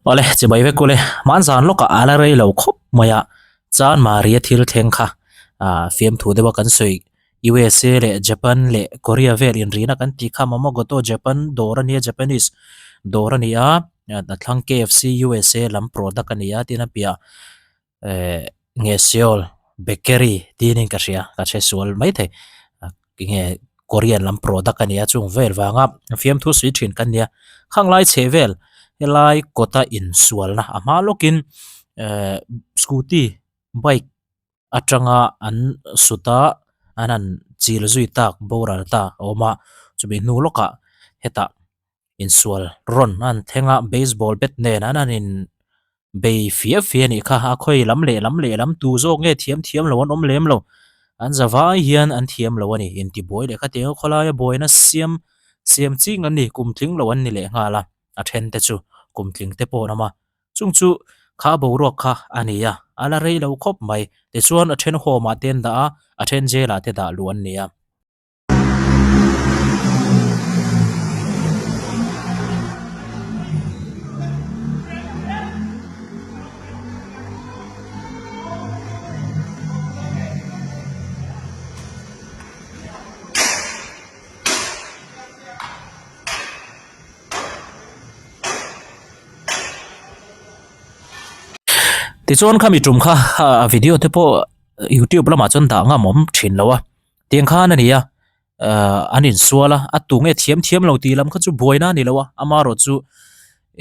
Awle, chibai vek ule, hmanzan lawkah a la rei lo khawp mai a, chuan Maria thil thleng kha ah fiamthu deuha kan sawi USA leh Japan leh Korea vel inrina kan tih kha Momogoto Japan dawr a nia Japanese dawr a ni a, a thlang KFC USA lam product a ni a tin a piah eh nge Seoul bakery tiin in ka hria ka hre sual mai thei enge Korean lam product a nia chung vel vanga fiamthu sui thin kan nia khang lai chhe vel helai kawta insualna a hma lawkin eh scooty bike atanga an sut a an han chil zui tak boral ta a awm a chumi hnu lawkah hetah insual rawn a an thleng a baseball bat nen an han in bei fia fia a nih kha a khawi lam leh lam leh lam tu zawk nge thiam thiam lo an awm lem lo an za vai hian an thiam lo a ni intibuai leh khatiang a khawlaia buaina siam siam ching an ni kum tling lo an ni leh nghal a a then te chu kum tling te pawh an awm a chung chu kha boruak kha a ni a a la rei lo khawp mai tichuan a then home ah te an dah a a then jail ah te dah luh an ni a. Tichuan khami tum kha a video te pawh youtube lamah chuan dah ngam awm thin lo a. Tiang khan a ni a, ahh an insual a, a tu nge thiam thiam lo tih lam kha chu buaina a ni lo a, amaherawh chu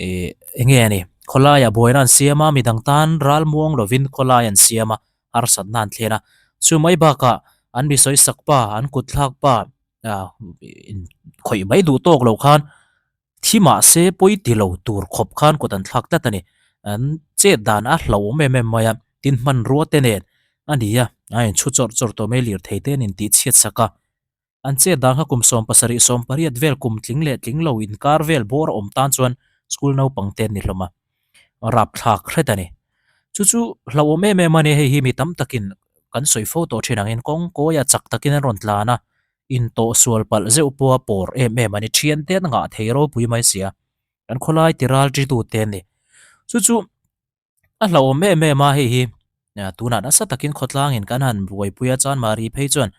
ih eng nge a ni khawlaiah buaina an siam a, midang tan ral muang lovin khawlai an siam a, harsatna an thlen a, chu mai bakah an mi sawi sak pa, an kut thlak pa ah khawih mai duh tawk loh khan Thi mahse pawi ti lo tur khawp khan kut an thlak tlat a ni. An chet dan a hlauhawm em em mai a, tin hmanrua te nen a ni a, a inchhu chawrh chawrh tawh mai lirthei te an intih chhiat sak a. An chet dan kha kum 18 18 vel kum tling leh tling lo inkar vel bawr a awm tan chuan school naupang te an ni hlawm a, rapthlak hret a ni. Chu chu hlauhawm em em a ni, hei hi mi tam takin kan sawi fo tawh thin angin kawng kawiah chak takin an rawn tlan a, Intawh sual palh zeuh pawha pawr em em a ni. Thiante an ngah thei ropui mai sia. Kan khawlai ti ral ṭi tu te a ni. Chu chu a hlauhawm em em a hei hi tunah nasa takin khawtlangin kan han buaipui a chuan Mari phei chuan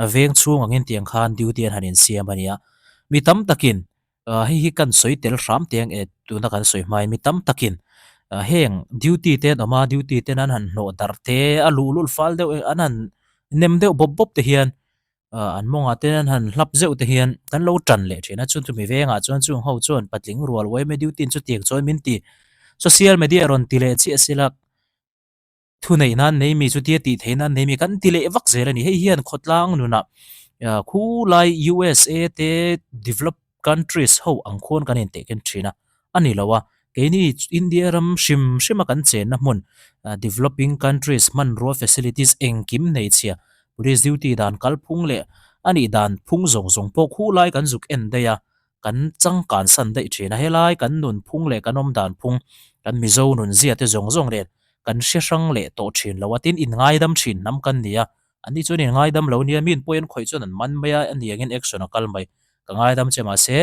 a veng chhung angin tiang khan duty an han insiam a nia. Mi tam takin Hei hi kan sawi tel hram teh ang e, tuna kan sawi hmain mi tam takin heng duty te an awm a, duty ten an han hnawh darh te, a luh lul fal deuh an han nem deuh bawp bawp te hian an mawngah te an han hlap zeuh te hian kan lo tan leh thin a, chu chumi vengah chuan chung ho chuan patling rual uaime duty in chutiang chuan min ti social media rawn ti leh chiah sela. Thu neih nan nei mi chutia tih theih nan nei mi kan ti leh vak zel a ni. Hei hian khawtlang nunah khulai USA te develop countries ho ang khuan kan inteh khin thin a, a ni lo a. Keini India ram hrim hrima kan chenna hmun developing countries hmanrua facilities engkim hmeichhia police duty dan kalphung leh a nih dan phung zawng zawng pawh khulai kan zuk en daih a, kan changkan san daih thin a. Helai kan nunphung leh kan awmdan phung kan Mizo nunzia te zawng zawng nen kan hre hrang leh tawh thin lo a, tin in ngaidam thin hnam kan ni a, an ni chuan in ngaidam lo nia, mi in pawhin khawih chuan an man mai a, a ni angin action a kal mai, ka ngaidam che mahse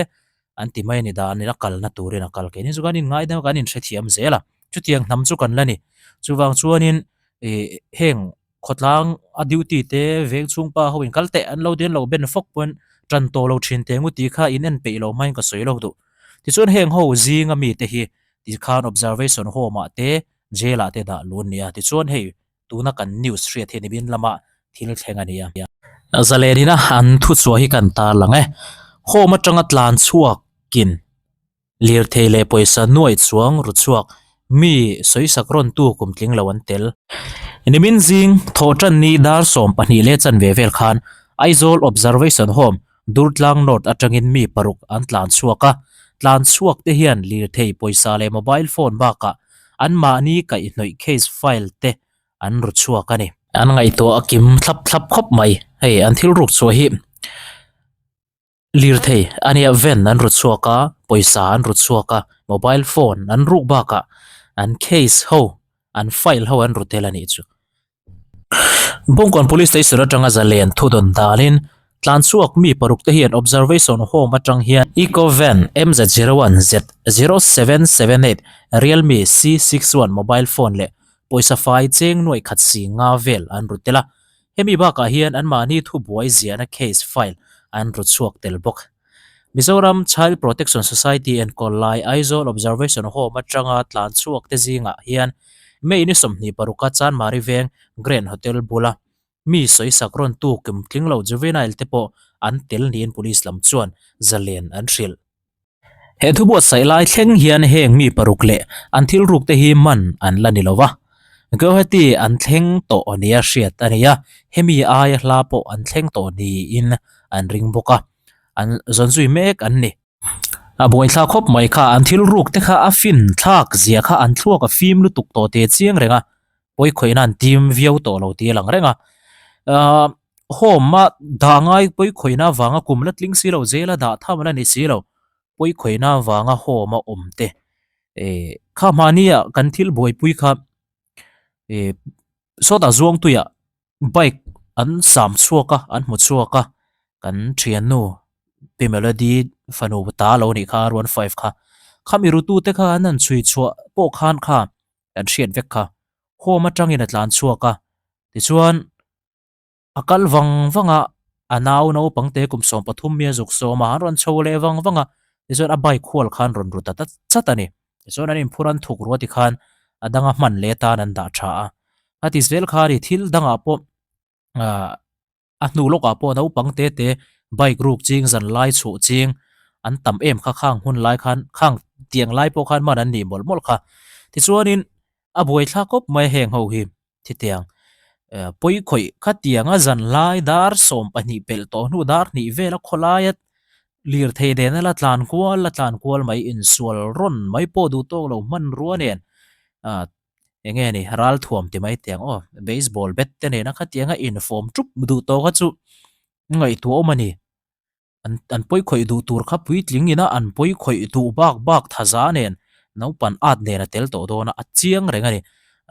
an ti mai a ni dan in a kalna turin a kal keini chu kan in ngaidam a kan in hrethiam zel a, chutiang hnam chu kan la ni, chuvang chuanin ih heng khawtlang a duty te veng chhung pa ho in kal teh an lo ti an lo ben fawk pawn tan tawh lo thin teh ngu tih kha in en peih lo hmain ka sawi lo duh, tichuan heng ho zinga mite hi Tikhan observation home ah te jail ah te dah lu an ni a, tichuan hei tuna kan news hriat hi nimin lama thil thleng a ni a. Zalen ina an thuchhuah hi kan tarlang e. Home atanga tlan chhuakin lirthei leh pawisa nuai chuang ru chhuak mi sawisak rawntu kum tling lo an tel. Nimin zing thawhtan ni dar 12 leh chanve vel khan Aizawl Observation Home Durtlang North atangin mi paruk an tlan chhuak a, tlan chhuak te hian lirthei pawisa leh mobile phone bakah anmahni kaihhnawih case file te an ru chhuak a ni. An ngaihtuah a kim thlap thlap khawp mai. Hei an thil ruk chhuah hi lirthei a nia van an ru chhuak a, pawisa an ru chhuak a, mobile phone an ruk bakah an case ho an file ho an ru tel a nih chu. Bawngkawn Police Station atanga zalen thu dawn danin Tlanchhuak mi parukte hian Observation Home atang hian Eco Van MZ01 Z0778 Realme C61 mobile phone leh pawisa fai cheng nuaih khat si nga vel an ru tel a. Hemi bakah hian anmahni thubuai ziahna case file an ru chhuak tel bawk. Mizoram Child Protection Society enkawl lai Aizawl Observation Home atanga tlan chhuak te zingah hian May ni 26 a Chanmari Veng Grand Hotel bula mi sawisak rawn tu kum tling lo juvenile te pawh an tel niin police lam chuan zalen an hrilh. He thu buatsaih lai thleng hian heng mi paruk leh an thil ruk te hi man an la ni lo va, Guwahati an thleng tawh nia hriat a ni a, hemi aia hla pawh an thleng tawh niin an ring bawk a, an zawn zui mek an ni. A buaithla khawp mai kha an thil ruk te kha a fin thlak zia kha an thluak a fim lutuk tawh teh chiang reng a, pawi khawihna an tim viau tawh lo tih a lang reng a. Ahh home a dah ngai pawi khawihna avanga kum la tling si lo zel a dah tham la ni si lo pawi khawihna avanga home a awm te eh kha mahnia kan thil buaipui kha eh sawtah zuangtuiah bike an sam chhuak a an hmu chhuak a kan thiannu Pi Melody fanu ta lo nih kha R15 kha khami rutu te kha an han chhui chhuah pawh khan kha kan hriat vek kha home atangin a tlan chhuak a tichuan a kal vang vang a a nau naupang te kum 13 mi a zuk sawm a an rawn chho leh vang vang a tichuan a bike hual khan rawn ru ta chat a ni tichuan an inphur an thuk ruah tikhan a danga hman leh atan an dah tha a a ti zel kha a ni thil dangah pawh ah A hnu lawkah pawh naupang te te bike ruk ching zan lai chhuh ching an tam em kha khang hun lai khan khang tiang lai pawh khan man an nih mawlh mawlh kha. Tichuanin a buaithlak khawp mai heng ho hi thitiang pawi khawih khatianga zan lai dar 12 pelh tawh hnu dar hnih vela khawlaia lirthei nena la tlan kual la tlan kual mai insual rawn mai pawh duh tawk lo hmanrua nen ah Eng nge ni ral thuam ti mai teh ang aw baseball bat te nena khatianga infawm tup duh tawh kha chu ngaihtuah awm a ni an an pawi khawih duh tur kha puitling ina an pawi khawih duh bak bak thaza nen naupan at nen a tel tawh dawn a a chiang reng a ni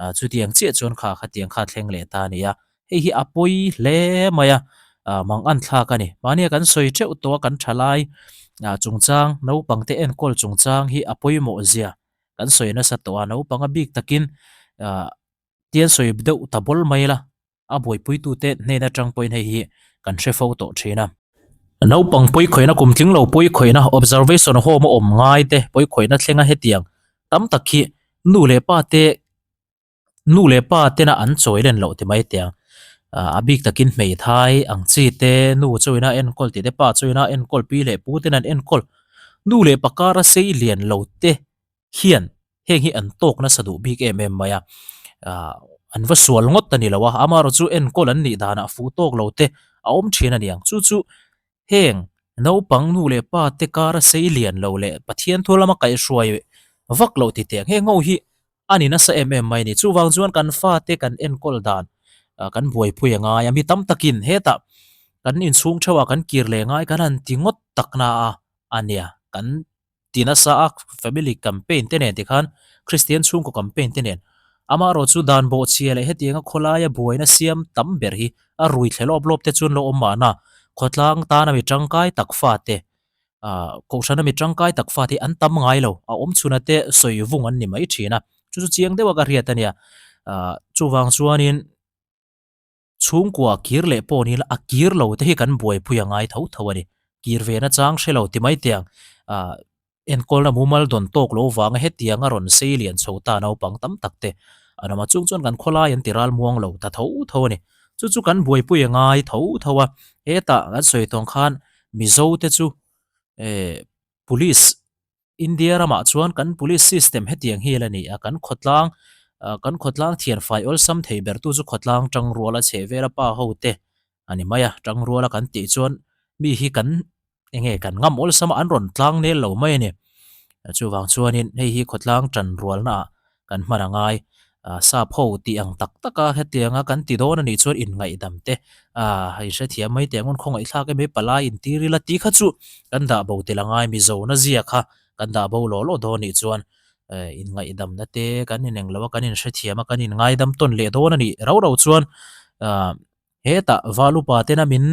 ah chutiang chiah chuan kha khatiang kha thleng leh ta a ni a hei hi a pawi hle mai a ah mang an thlak a ni mahnia kan sawi theuh tawh a kan tha lai ah chungchang naupang te enkawl chungchang hi a pawimawh zia. Kan sawi nasa tawh a, naupang a bik takin ah tian sawi deuh ta bawl mai la, a buaipuitute hnen atang pawhin hei hi kan hre fo tawh thin a. Naupang pawikhawihna kum tling lo pawikhawihna observation home a awm ngai te pawikhawihna thlenga hetiang tam tak hi nu leh pa te Nu leh pa tena an chawi len loh ti mai teh ang. A bik takin hmeithai ang chi te, nu chawina enkawl tih te, pa chawina enkawl, pi leh pu tena an enkawl. Nu leh pa kara sei lian lo te hian heng hi an tawk nasa duh bik em em mai a. An va sual ngawt a ni lo a, amaherawhchu enkawl an nih danah fuh tawk lo te a awm thin a ni ang. Chu chu Heng naupang nu leh pa te kara sei lian lo leh Pathian thu lama kaihhruai vak loh ti teh ang. Heng ho hi a ni nasa em em mai a ni. Chuvang chuan kan fate kan enkawl dan kan buaipui a ngai a. Mi tam takin hetah kan inchhung theuhah kan kir leh ngai kan han ti ngawt takna a a nia. Kan ti nasa a family campaign te nen tikhan Kristian chhungkaw campaign te nen amaherawh chu dan bawhchhia leh hetianga khawlaia buaina siam tam ber hi a rui thle lawp lawp te chuan lo awm mahna khawtlang tana mi tangkai tak fate ah kohhrana mi tangkai tak fate hi an tam ngai lo a awm chhuna te sawi vung an ni mai thin a chu chu chiang deuha ka hriat a nia ah chuvang chuanin. Chhungkua kir leh pawh ni la a kir lo te hi kan buaipui a ngai tho tho a ni. Kir ve na chang hre lo ti mai teh ang. Ahh enkawlna mumal dawn tawk lo vanga hetiang a rawn sei lian chho ta naupang tam tak te an awm a. Chung chuan kan khawlai an ti ral muang lo ta tho tho a ni. Chu chu kan buaipui a ngai tho tho a. Hetah kan sawi tawng khan Mizo te chu eh Police India ramah chuan kan police system hetiang hi la ni a, kan khawtlang kan khawtlang thianfai awlsam thei bertu chu khawtlang tangruala chheh vela pa ho te a ni mai a, tangruala kan tih chuan mi hi kan enge kan ngam awlsam a an rawn tlang nel lo mai a ni. Chuvang chuanin hei hi khawtlang tanrualnaah kan hman a ngai. Sap ho tih ang tak tak a hetianga kan ti dawn a nih chuan inngaihdam te a inhrethiam mai teh angun khawngaihthlak em mai palai intir ila tih kha chu kan dah bo tel a ngai Mizona zia kha kan dah bo lawh lawh dawn a nih chuan inngaihdamna te kan ineng lo a kan inhrethiam a kan inngaidam tawn leh dawn a nih rau rau chuan hetah valupa tena min.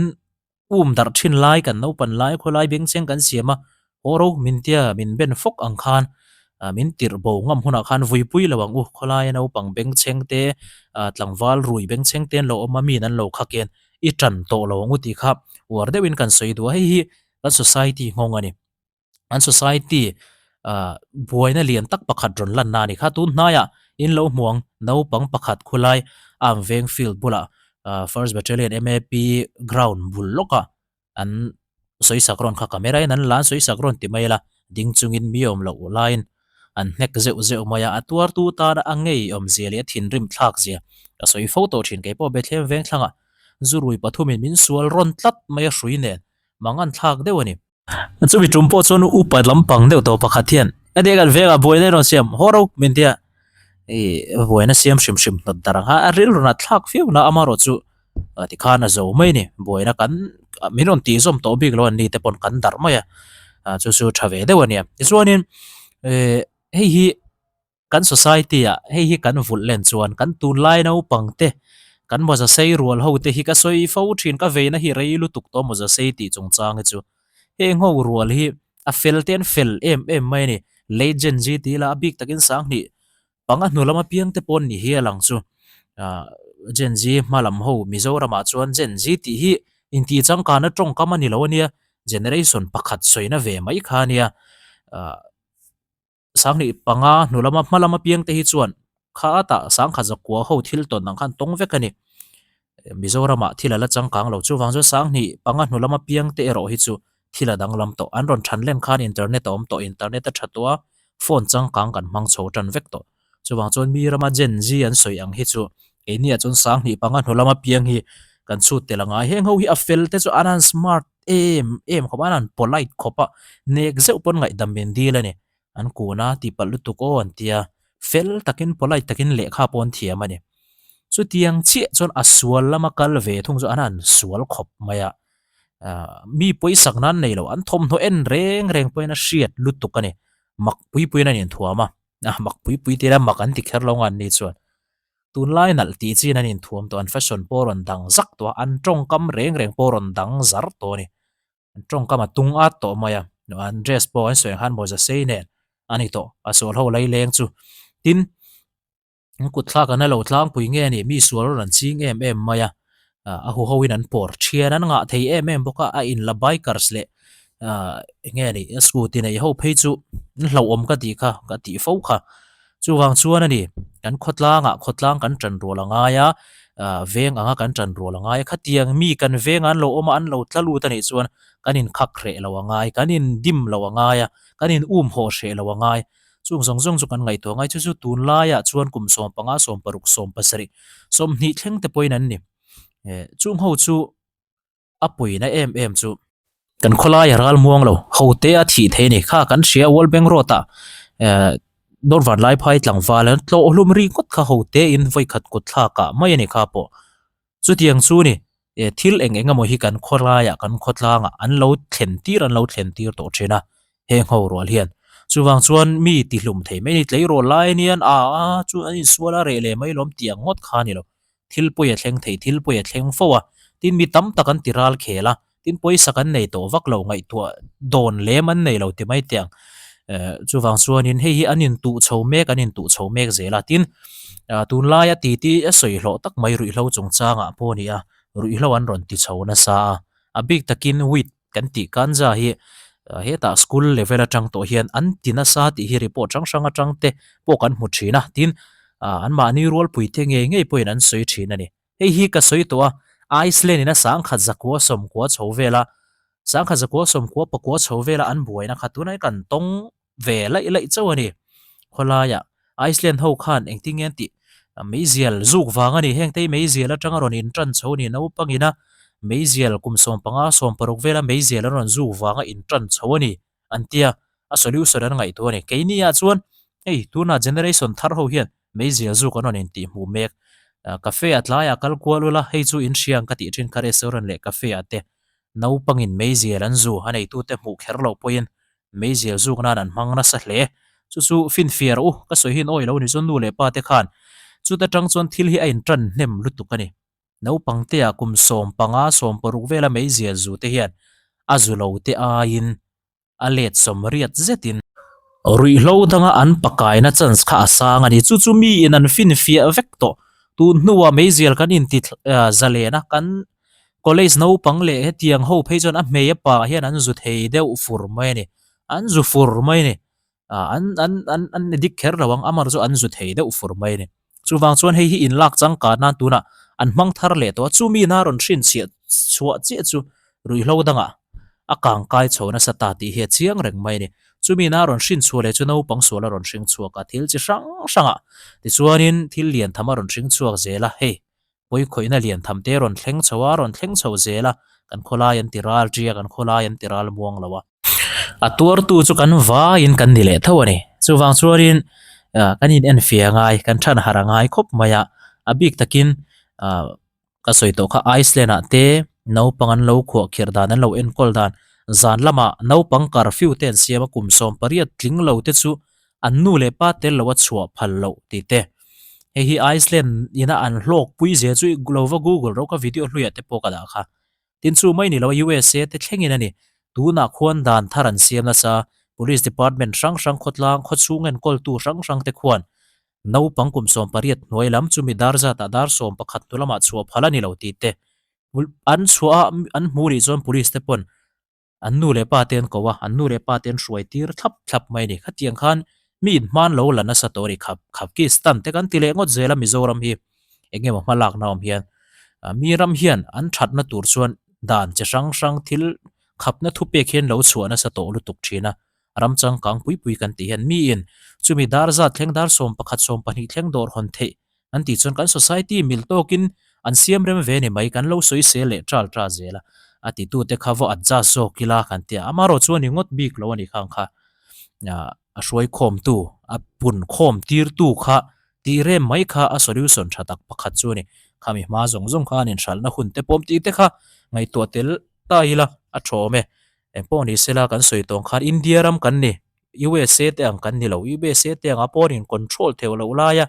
Um darh thin lai kan naupan lai khawlai bengchheng kan siam a, haw ro min tia min ben fawk ang khan min tirh bo ngam hunah khan vuipui lo ang u, khawlaia naupang bengchheng te tlangval rui bengchheng te an lo awm a, min an lo khak hian i tan tawh lo ang u tih kha uar deuhin kan sawi duh a, hei hi kan society nghawng a ni. An society ah buaina lian tak pakhat rawn lanna a ni kha. Tun hnaiah in lo hmuang naupang pakhat khulai Arm Veng field bulah ah First Battalion MAP ground bul lawkah an sawisak rawn kha camera in an la an sawisak rawn ti mai la ding chungin mi awm loh laiin an hnek zeuh zeuh mai a, a tuartu tana a ngei awmzia leh a thinrim thlak zia ka sawi fo tawh thin. Keipawh Bethlehem Vengthlangah zurui pathumin min sual rawn tlat mai a hrui nen mangan thlak deuh a ni. Chumi tum pawh chuan upa lampang deuh tawh pakhat hian heti kan vengah buaina rawn siam haw ro min tia ih buaina siam hrim hrim hnawt darh ang a a rilru nat thlak viau na amaherawh chu tikhan a zo mai a ni buaina kan min rawn tih zawm tawh bik lo an ni te pawn kan darh mai a chu chu tha ve deuh a nia tichuanin eh hei hi. Kan society ah hei hi kan vulh len chuan kan tunlai naupang te, kan mawza sei rual ho te hi ka sawi fo thin, ka veina hi rei lutuk tawh mawza sei tih chungchang hi chu. Heng ho rual hi a fel te an fel em em mai a ni. Late Gen Z tih ila a bik takin sanghnih panga hnu lama piang te pawh an ni hial ang chu. Ah Gen Z hma lam ho Mizoramah chuan Gen Z tih hi intih changkana tawngkam a ni lo a nia, generation pakhat sawina ve mai kha a nia. Ah. Sanghnih panga hnu lama hma lama piang te hi chuan khatah sangkhat zakua ho thil tawn ang khan tawng vek a ni. Mizoramah thil a la changkang lo. Chuvang chuan sanghnih panga hnu lama piang te erawh hi chu thil a danglam tawh. An rawn than len khan internet a awm tawh. Internet a tha tawh a, phone changkang kan hmang chho tan vek tawh. Chuvang chuan mi rama Gen Z an sawi ang hi chu keiniah chuan sanghnih panga hnu lama piang hi kan chhut tel a ngai. Heng ho hi a fel te chu an han smart em em khawp a, an han polite khawp a, nek zeuh pawn ngaihdam min dil a ni. An kun a, tihpalh lutuk aw an ti a, fel takin polite takin lehkha pawh an thiam a ni. Chutiang chiah chuan a sual lama kal ve thung chu an han sual khawp mai a, ah mi pawisak nan nei lo, an thawmhnaw en reng reng pawhin a hriat lutuk a ni. Mak pui puiin an inthuam a, ah mak pui pui tih ila mak an ti kher lo ang an ni chuan. Tunlai nalh tih chin an inthuam tawh, an fashion pawh rawn dang zak tawh a, an tawngkam reng reng pawh rawn dang zar tawh a ni. An tawngkam a tung at tawh mai a, an dress pawh an sawi ang khan mawza sei nen a ni tawh, a sual ho laileng chu. Tin, an kut thlak an la lo tlangpui nge a ni, mi sual rawn an ching em em mai a, a huho in an pawr thian an ngah thei em em bawk a, a inla bikers leh ah eng nge ni scooty nei ho phei chu an hlauhawm ka tih kha ka tih fo kha chuvang chuan a ni kan khawtlangah khawtlang kan tan rual a ngai a ah veng anga kan tan rual a ngai a khatiang mi kan vengah an lo awm a an lo tla lut a nih chuan kan inkhak hreh lo a ngai kan in dim lo a ngai a kan in um haw hreh lo a ngai chung zawng zawng chu kan ngaihtuah ngai chu chu tunlaiah chuan kum 15 16 17 20 thleng te pawhin an ni eh chung ho chu. A puina em em chu. Kan khawlai a ral muang lo, ho te a thih thei a ni. Kha kan hria World Bank Road ah eh North Vanlaiphai tlangval an tlawh hlum ri ngawt kha ho te in vawi khat kut thlak ah mai a ni kha pawh. Chutiang chu ni eh thil eng eng emaw hi kan khawlai ah kan khawtlang ah an lo thlen tir an lo thlen tir tawh thin a heng ho rual hian. Chuvang chuan mi ti hlum thei mai a ni tleirawl lai anian a a chu an insual a reh leh mai lawm tih ang ngawt kha a ni lo. Thil pawi a thleng thei, thil pawi a thleng fo a, tin mi tam tak an ti ral khel a, tin pawisa kan nei tawh vak lo, ngaihtuah dawn lem an nei lo ti mai teh ang. Eh, chuvang chuanin hei hi an intuh chho mek, an intuh chho mek zel a, tin ah tunlaia titi a sawi hlawh tak mai ruihhlo chungchangah pawh a ni a, ruihhlo an rawn ti chho nasa a, a bik takin weed Kan tih kanza hi hetah school level atang tawh hian an ti nasa tih hi report hrang hrang atang te pawh kan hmu thin a, tin anmahni rualpui te ngei ngei pawhin an sawi thin a ni. Hei hi ka sawi tawh a, Iceland in a sangkhat zakua sawmkua chho vela sangkhat zakua sawmkua pakua chho vela an buaina kha tunah hian kan tawng ve laih laih chauh a ni. Khawlaiah Iceland ho khan engtin nge an tih? Meizial zuk vang a ni. Heng te hi meizial atanga rawn intan chho a ni. Naupangin a meizial kum 15, 16 vela meizial an rawn zuk vanga intan chho a ni an ti a, a solution an ngaihtuah a ni. Keini ah chuan hei tuna generation thar ho hian meizial zuk an rawn intihhmuh mek. Cafe ah tlaiah kal kual ula, hei chu in hria ang ka tih thin kha restaurant leh cafe ah te naupangin meizial an zu a neitute hmuh kher loh pawhin Meizial zuk nan an hmang nasa hle. Chu chu finfiah rawh u, ka sawi hian awi lo ni chuan nu leh pa te khan chuta tang chuan thil hi a intan hnem lutuk a ni. Naupang te ah kum 15, 16 vela meizial zu te hian a zu lo te aiin a let 80 zetin ruihhlo danga an pakaina chance kha a sang a ni. Chu chu miin an finfiah vek tawh. Tun hnuah meizial kan inti zalen a, kan college naupang leh hetiang ho phei chuan a hmei a pa hian an zu thei deuh fur mai a ni. An zu fur mai a ni. An an an an dik kher lo ang, amaherawhchu chu an zu thei deuh fur mai a ni. Chuvang chuan hei hi inlak changkan nan tunah an hmang thar leh tawh a, chu mi ina rawn hrinchhiah chhuah chiah chu ruihhlo dangah a kang kai chho nasa ta tih hi a chiang reng mai a ni. Chu mi ina rawn hrinchhuah leh chu naupang sual a rawn hring chhuak a, thil chi hrang hrangah tichuanin thil lian tham a rawn hring chhuak zel a, hei pawikhawihna lian tham te rawn thleng chho a, rawn thleng chho zel a, kan khawlai an ti ral ṭia, kan khawlai an ti ral muang lo a. A tuartu chu kan vaiin kan ni leh tho a ni. Chuvang chuanin kan in enfiah a ngai, kan than harh a ngai khawp mai a, a bik takin ka sawi tawh kha Iceland ah te naupang an lo khuah khirh dan, an lo enkawl dan, zan lamah naupang curfew te an siam a, kum 18 tling lo te chu an nu leh pa tel lo a chhuah phal loh tih te. Hei hi Iceland ina an hlawk pui zel chu lo va google ro ka video hluiah te pawh ka dah kha. Tin chu mai ni lo a USA te thlengin a ni. Tunah khuan dan thar an siam nasa Police Department hrang hrang khawtlang khawchhung enkawltu hrang hrang te khuan naupang kum 18 hnuai lam chumi dar zatah dar 11 hnu lamah chhuah phal a ni lo tih te an chhuah a an hmu nih chuan Police te pawn An nu leh pa te an ko a, an nu leh pa te an hruai tir thlap thlap mai a ni. Khatiang khan mi inhman lo la nasa tawh a ni. Khap Khapkistan te kan ti leh ngawt zel a Mizoram hi eng emaw hma lakna awm hian mi ram hian an thatna tur chuan dan chi hrang hrang thil khapna thupek hian lo chhuah nasa tawh lutuk thin a. Ram changkang pui pui kan tih hian miin chumi dar zat thleng dar 11 20 thleng dawr hawn theih An tih chuan kan society mil tawkin an siam rem ve ni mai, kan lo sawi sel leh ṭal ṭal zel a, a titute kha vaw adjust zawk ila kan ti a, amaherawh chu a ni ngawt bik lo a ni khang kha a hruai khawmtu, a pun khawm tirtu kha tih rem mai kha a solution ṭha tak pakhat chu a ni. Khami hma zawng zawng kha an inhralhna hun te pawm tih te kha ngaihtuah tel ta ila a ṭha awm e. Engpawh ni sela kan sawi tawng khan India ram kan ni. USA te ang kan ni lo, USA te anga pawhin in control theuh loh laia,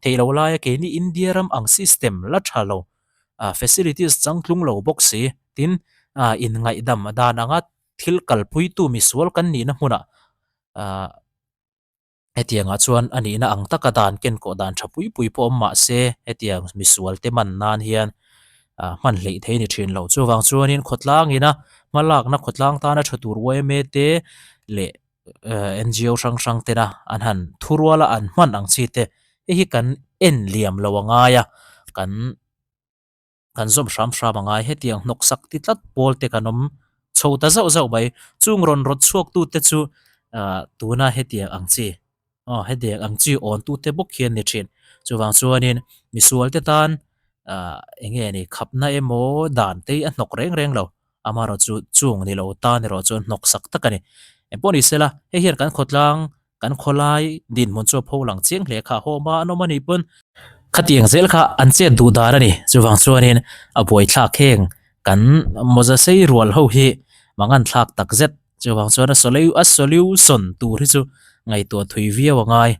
theih loh laia keini India ram ang system la tha lo, ah facilities changtlung lo bawk si, tin ah inngaihdam dan anga thil kalpuitu misual kan nihna hmunah ah hetiangah chuan a nihna ang taka dan kenkawh dan tha pui pui pawh awm mah se hetiang misual te man nan hian ah hman hleih thei a ni thin lo. Chuvang chuanin khawtlang ina hmalakna khawtlang tana tha tur yma te leh NGO hrang hrang tena an han thurual a an hman ang chi te hei hi kan en liam lo a ngai a kan kan zawm hram hram a ngai. Hetiang hnawk sak ti tlat pawl te kan awm chho ta zauh zauh mai. Chung rawn rawt chhuak tu te chu ah tuna hetiang ang chi Aw hetiang ang chi awn tute bawk hi an ni thin. Chuvang chuanin misual te tan ah eng nge ni khapna emaw dan te hi a hnawk reng reng lo. Amaherawh chu chung ni lo tan erawh chuan hnawk sak tak a ni. Engpawh ni sela hei hian kan khawtlang kan khawlai dinhmun chu a pho lang chiang hle kha hawm a an awm a nih pawn khatiang zel kha an chet duh dan a ni. Chuvang chuanin a buaithlak heng kan mawza sei rual ho hi mangan thlak tak zet. Chuvang chuan a a solution tur hi chu ngaihtuah thui viau a ngai.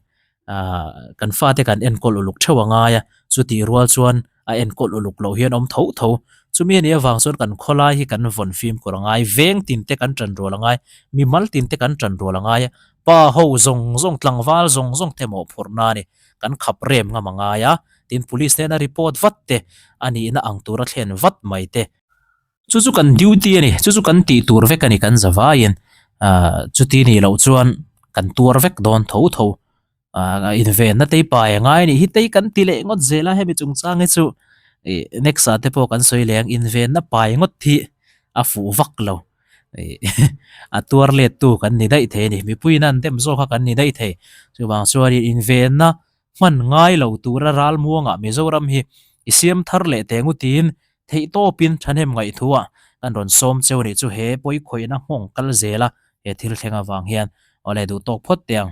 Ahh kan fate kan enkawl uluk theuh a ngai a, chutih rual chuan a enkawl uluk loh hian awm tho tho. Chumi a nih avang chuan kan khawlai hi kan vawn fimkhur a ngai, veng tin te kan tan rual a ngai, mimal tin te kan tan rual a ngai a, pa ho zawng zawng tlangval zawng zawng te mawhphurhna a ni, kan khap rem ngam a ngai a, tin police hnena report vat te a nihna ang tura thlen vat mai te. Chu chu kan duty a ni, chu chu kan tih tur vek a ni kan zavaiin ah chuti nih loh chuan kan tuar vek dawn tho tho ah invenna te hi pai a ngai a nih hi te hi kan ti leh ngawt zel a hemi chungchang hi chu ih next ah te pawh kan sawi leh ang invenna pai ngawt hi a fuh vak lo ih a tuar let tu kan ni daih thei a ni mipui in a an dem zawk a kan ni daih thei chuvang chuan invenna hman ngai lo tura ralmuangah Mizoram hi i siam thar leh teh ngutin theihtawpin thahnem ngaihthuah kan rawn sawm cheu nih chu he pawikhawihna nghawng kal zel a he thil thleng avang hian awle duh tawk phawt teh ang.